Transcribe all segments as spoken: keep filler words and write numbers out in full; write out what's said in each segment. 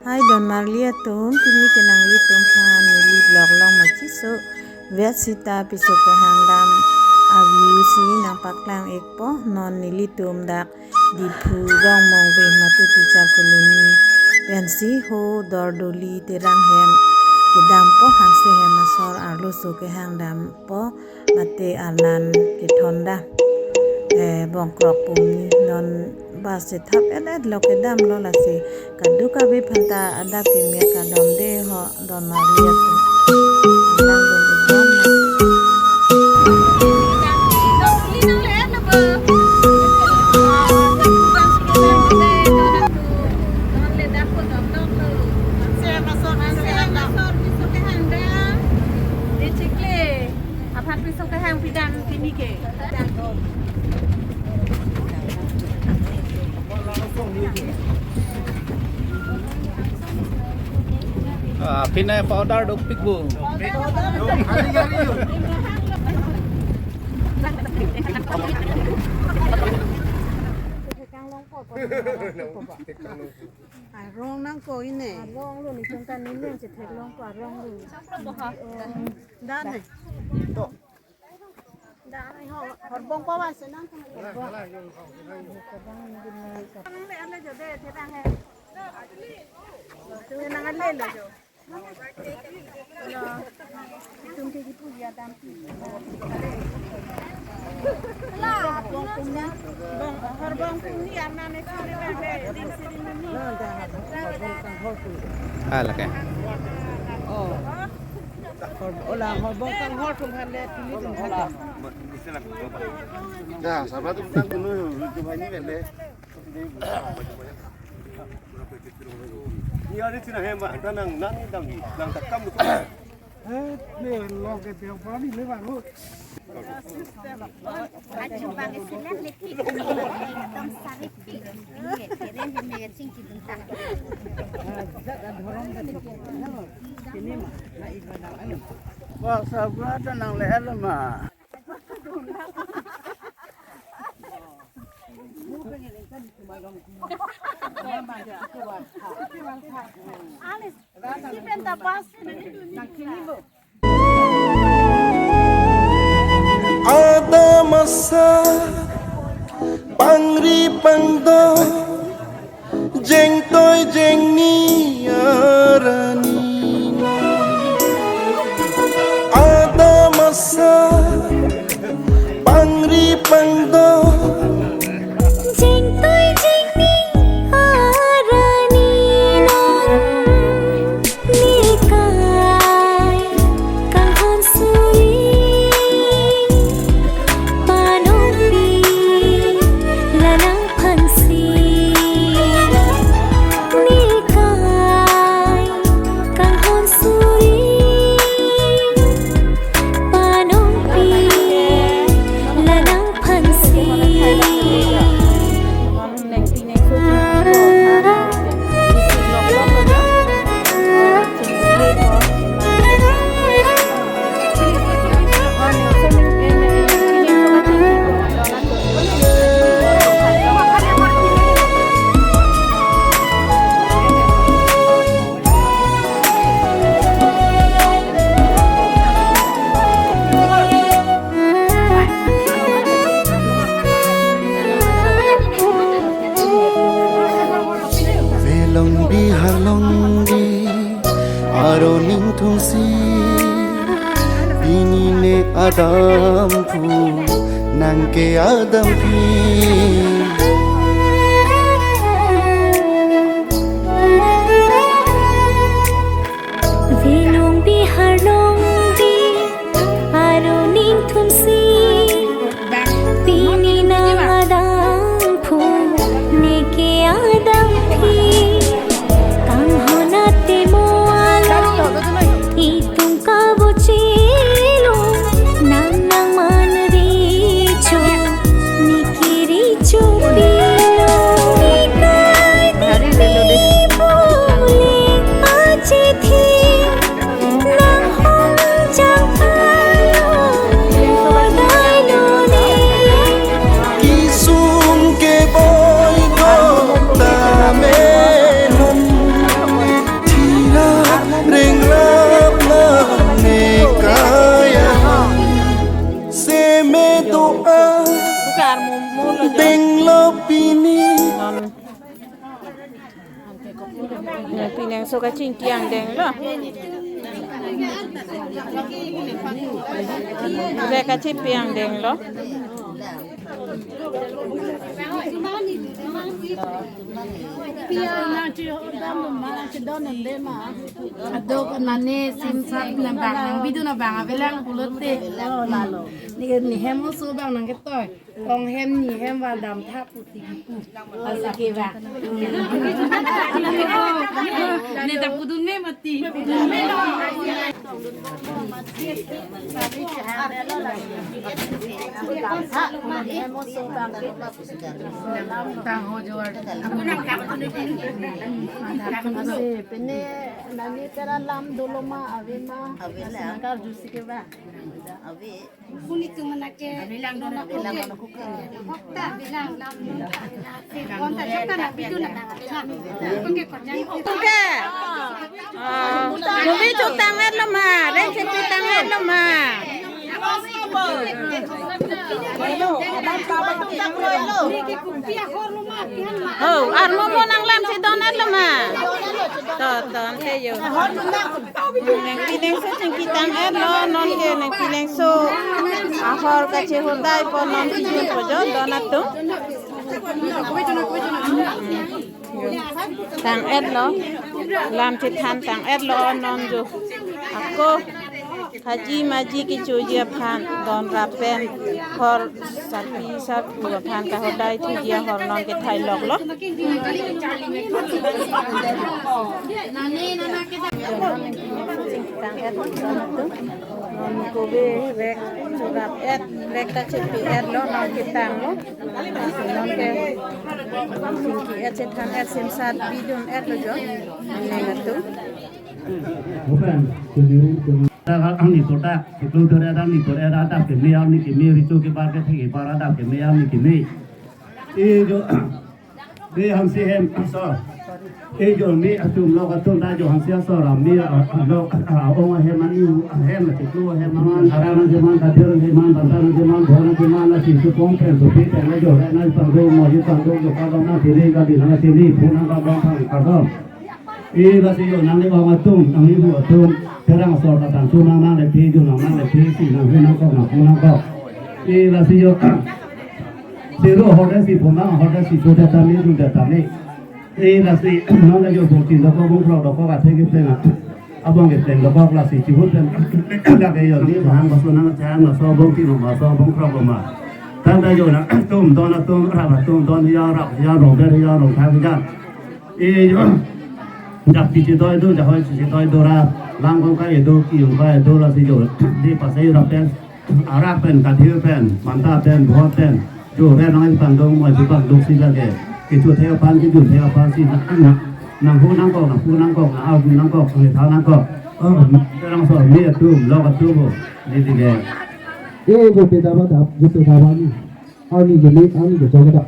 Hai don marli atum, pini ke nanglitum aphan neli vlog along machiso vet sita piso kehang dam a-view si nangpaklang-ikpo. Non nelitum dak Diphu Rongmongve Matu Teacher Colony pensi ho Dordoli Terang hem kedampo, hanse hem asor arloso kehang dampo. Mate arnan kethon dam, eh, bongkrok pumni, non bus chethap et-et lo kedamlo, lasi kadokave aphanta adap keme kardom de ho don marli atum. Nang don ikbom na. Aphan piso kehang pidam pini ke. Ah, pini powder dopik bu. Arong nangkok ini. Arong lo ni tungkan ini yang cetek long ko arong lo. Dah nih. Dah nih ho. Horbong pawan senang kan. Horbong. Nang le ale jo de, tera he. Nang ale lo jo. Tum ke gitu ya, dampi. Bong, horbong puni arnan e kare kare, ding siring ni. Ah, lake. Oh. Hor-, ola horbong kanghor atum aphan le tuli atum aphan. Ya, sabar atum kan kuno, itu banyak kan deh. Ni hari cina hemba, tanang nang dam ni, nang takam tu. Eh, ni lo ke dia bani le baru. Achu bang silen leki. Tong sari pi. Ni keren ni chingki dun ta. Wah, sabra tanang le elma. Alis, si penta pas. Adam asar pangri pangdo, jengtoi jengni arani. Adam asar pangri pangdo, jengtoi jengni arani non. Nekai kanghon suri panongpi la nangphansi. Nekai kanghon suri panongpi la nangphansi. Velong Bihar longri aro ningthumsi, pini ne adampu nang ke adamphi. Velong Bihar longri aro ningthumsi, pini nang adampu neke adamphi. Kanghon atemo alo itum kabochelo, nang nangman recho, neke recho Ne pinangso kachingki angdeng lo. Rek kachipi angdeng lo. Pia nang chi hodam ma nang chi don ande ma. Adok nane sim sat nang bang nang bidu nang bang avelang pulote. Oh, lalo. Ni ni hem oso bang nang ketoi. Kong hem ni hem vardam thap puti kipu. Asa ke ba. Ne ta pudun me mati. Tang ho jor. Ase, pine nani tera lam dolo ma ave ma. Ave la. Nangkar jusi ke ba. Ave. Huni tu mana ke. Bilang dona kuke. Hokta bilang lam dona. Konta jokta na bidu na tanga bilang. Kuke kojan. Kuke. Ah, movie chotang-et lo ma, rengsi pitang-et lo ma. Oh, armo mo nanglamsi don-et lo ma. To, to, ante yo. Nangpi nangso chingki tang-et lo, non ke nangpi nangso ahor kachehodai po non kijun po jo don atum. Tang-et lo, lam chethan tang-et lo non jo. Ako, haji maji kechoji aphan, don rap pen, hor sarpi sarpo aphan kahodai thuji ahor non kethai lok lo. Tang-et lo, non kove rek chorap-et, rek ta chepi-et lo, non ketang lo. Non ke chingki-et chethan-et simsat bidun-et lo jo. Neng atum. Open. Angni kodak, keklung tor-et angni tor-et adap keme, angni keme, richo kebar kethe kebar adap keme, angni keme. E jo, e hangsi hem, so. E jo me atum lok atum ta jo hangsi asor, me a, a, lok, a, ong ahem ani, ahem, atiklu ahem, aman, aran ahem, aman, kadir ahem, aman, bantan ahem, aman, bon ahem, aman, lasi supong pen, supi pen, jo, re, nai pangdo, moji pangdo, jo, kadom, na, tili, kadi, na, tili, phu, na, kadom, pang, kadom. E lasi jo nangli ong atum, nangli hu atum, terang asor ta tangtu nang nanglephi, jo nang nanglephi, si nang hu nangkok, nang hu nangkok. E lasi jo, si ro hote si pumang, hote si chote tame, dunde tame. E lasi, nang le jo bongchin dokok, bongkrok dokok, athe kepleng a. Abong kepleng dokok lasi chihut pen. Dak ke jo ni bahang baso nang chang baso bongchin ma, baso bongkrok ma. Tangte jo nangtum don atum, rap atum don ya rap, ya rong ber ya rong thang jan. E jo, jak pi chedoi do, jak hoi chedoi do ra, lang kong kai do, ki-ung kai do, lasi jo, di pasai rap pen, arak pen, kadhir pen, manta pen, bhot pen, jo, re nang ipang dong, moi ipang dong si lake, kechothe aphan, kejuthe aphan si, nang, nang, nang hu nangkok, nang pu nangkok, nang au nangkok, nang tha nangkok, oh, terang so, me atum, lok atum, oh, di di ke. E, jo pe daba dap, jo pe daba ni, ani je ni, ani je jaga dap,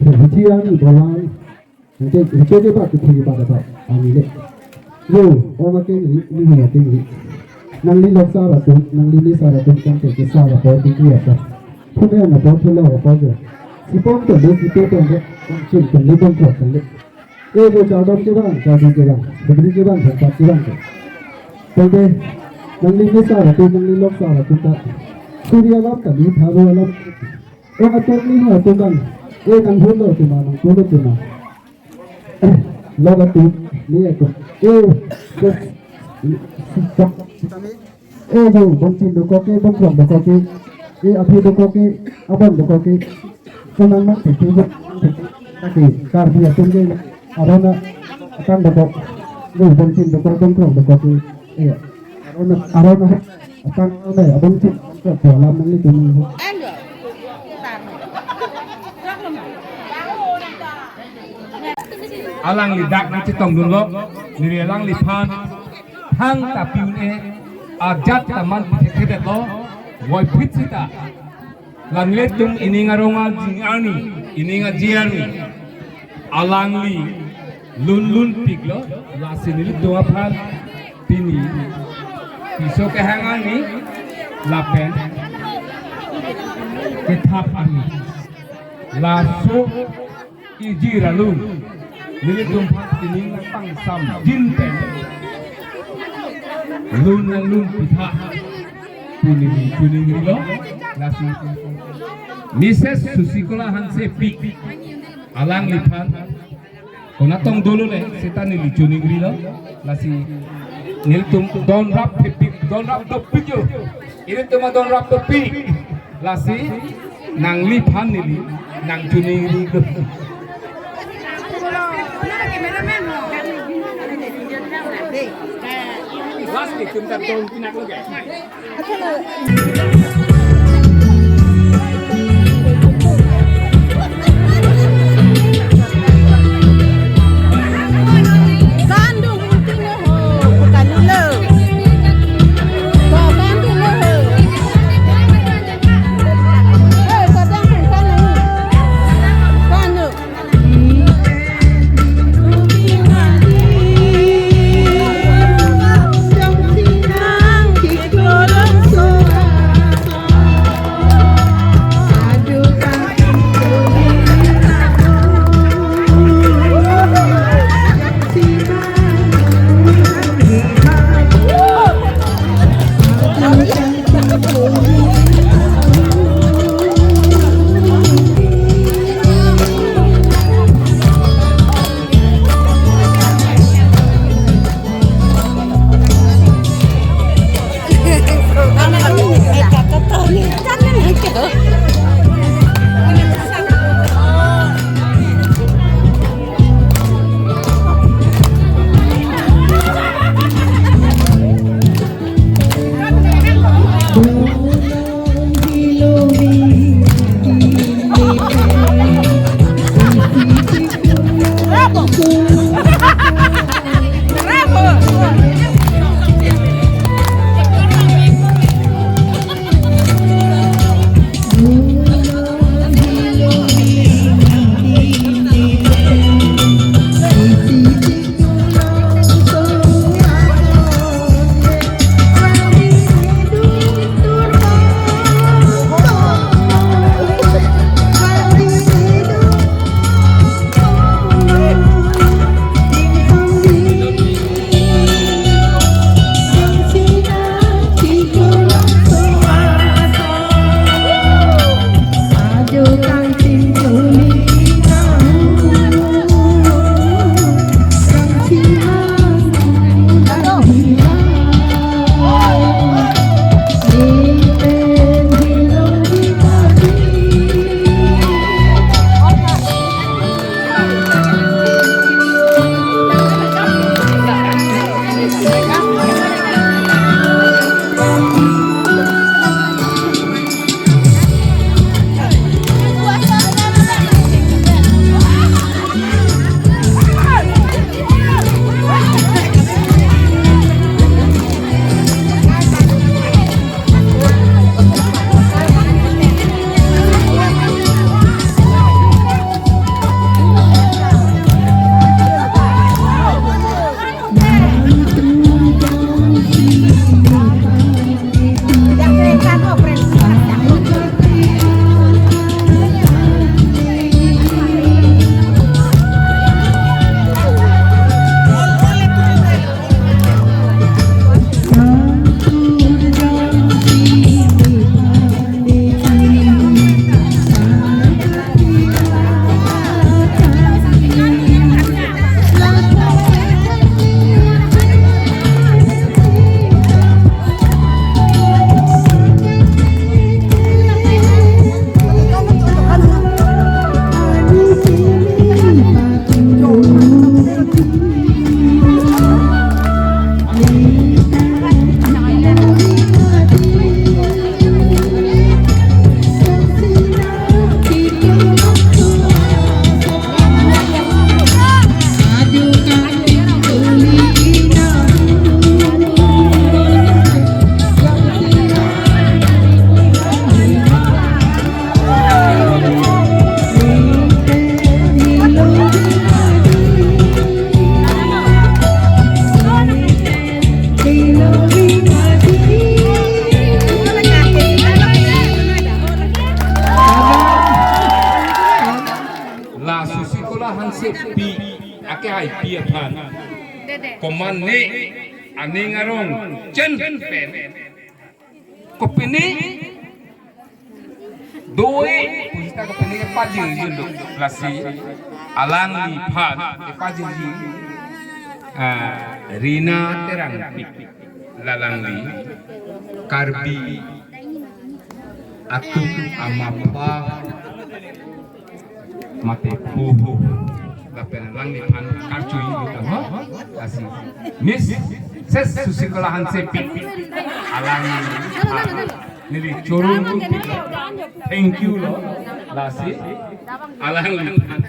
hithi ani bolang, Ante, ante ke ba, kithi ba ba, ani le. Yo, o ma ke ni, ni ma ke ni. Nangli lok sar atum, nangli ni sar atum, kan ke ke sar apo, ke ke apa. Pune na po, pune na po ke. Si pom to le, si pe to le, chin to le, bom to le. E jo chadom ke bang, chadom ke bang, bidri ke bang, bhakta ke bang ke. Tangte, nangli ni sar atum, nangli lok sar atum ta. Suri alam kali, tharu alam. O atum ni ha atum bang. E nang hon lo atum, nang hon lo atum. Lok atum, ni atum. E, kes, sitang. E, jo, bongchin dokok ke, bongkrok dokok ke. E, aphi dokok ke, abang dokok ke. Senang mak, tete, tete. Karbi atum ke, arona, atang dokok. Jo, bongchin dokok, bongkrok dokok ke. E, arona, arona. Akan ame abang cik ke alam nanglitum. Alangli dak ni chetongdunlo, neli alangliphan thangta pi un-e, ajat ta man pi thekthe detlo, voiphit sita. Alanglitum ining arong ajing arni, ining aji arni. Alangli lunlunpiklo, lasi nelitum aphan pini piso kehang arni lapen kethap arni. Laso iji ralun Nelitum aphan kening nangpangsam jin pen lun nanglun pitha pu neli choningrilo. Lasi Mrs Susikula Hansepi alangliphan konatong dolo le seta neli choningrilo. Lasi nelitum donrap thepik, donrap dopik jo. Ilitum donrap dopik. Lasi nangliphan neli nangchoningri. Komatne aning arong chen pen kopine do-e pusita kopine kepajirjilo, lasi alangliphan kepajirji, ah, Rina Terangpi, la alangli Karbi atum amapha mate poho lapen alangliphan karcho-i kita, ha? Lasi Miss Ses Susikala Hansepi, alangliphan neli chorong tum thank you lo, lasi alangliphan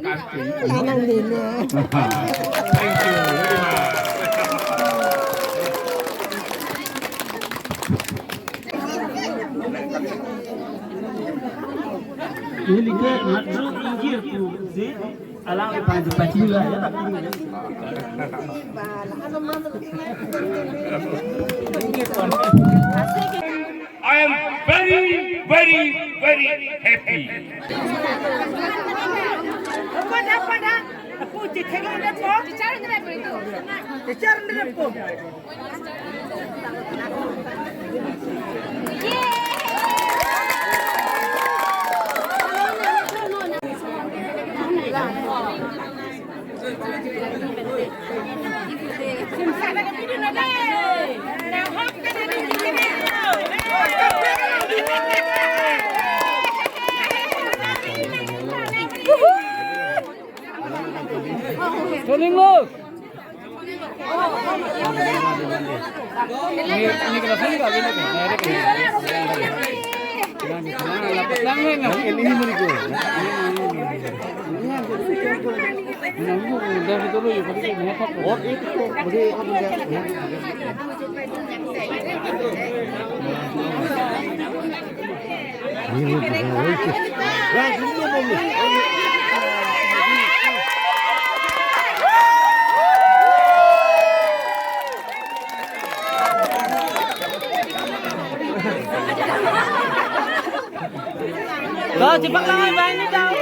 karcho-i. Alanglilo. Thank you very much. Neli ke matro injir tu si alangliphan si pachula ya, tapi I am very, very, very happy. Turning look. Ini, ini kena sini kali ini. Nah, ini kena. Ini, ini, ini, ini. Ini, ini, ini, ini. Lo, cepat tangan, Bang, ini tahu.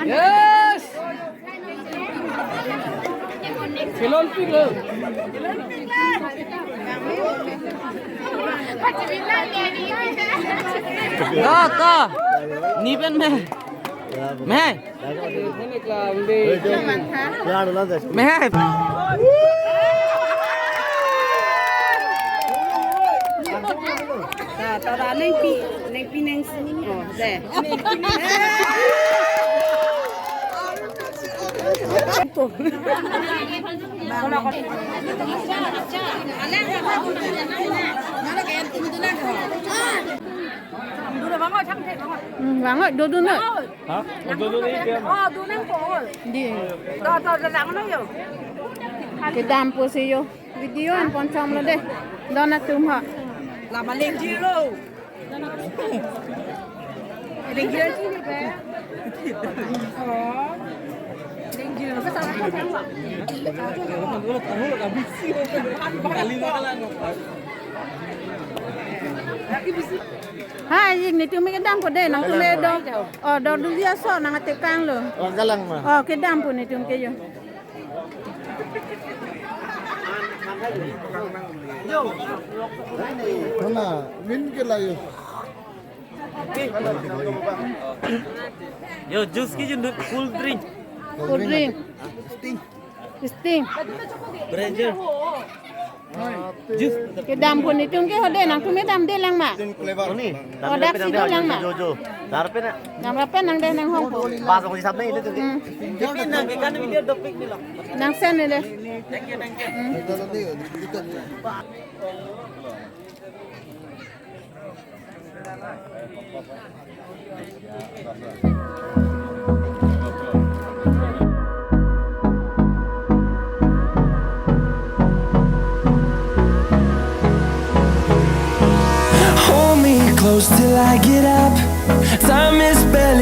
Yes. Silon pilo. Ka, ka. Ni pen me. Me. Me. Ta, ta, ta, neng pi, neng pi, neng su. Oh, de. Hmm, bangot, dodun na. Ha? Dodun na iti ama. Oh, dunang po. Di. To, to, to, lang na yo. Kedam pusi yo. Video an pon chom lo de. Don atum ha. Lama lengjilo. Lengjilo sini pe. Oh. Lengjilo. Hai, ik netum ke dampo de, nangtum ke do. Oh, do duli aso nang atekang lo. Langkalang ma. Oh, kedampo netum ke yo. Mana, min ke layo. Yo, juice ki jundut, cool drink. Cool drink. Sting. Sting. Brazier. Juice. Kedampo netum ke hode, nangtum ke dam de lang ma. Sting flavor. Ni, oh, dam dam si dam do lang ma. Jo, jo. Dam pe na. Nang rapen nang de nang hong ko. Pas ko sab nahi itu. Hmm. Tapi nang ke kan video dopik ni lo. Nang sen ni de. Thank you, thank you. Hmm. Hold me close till I get up. Time is barely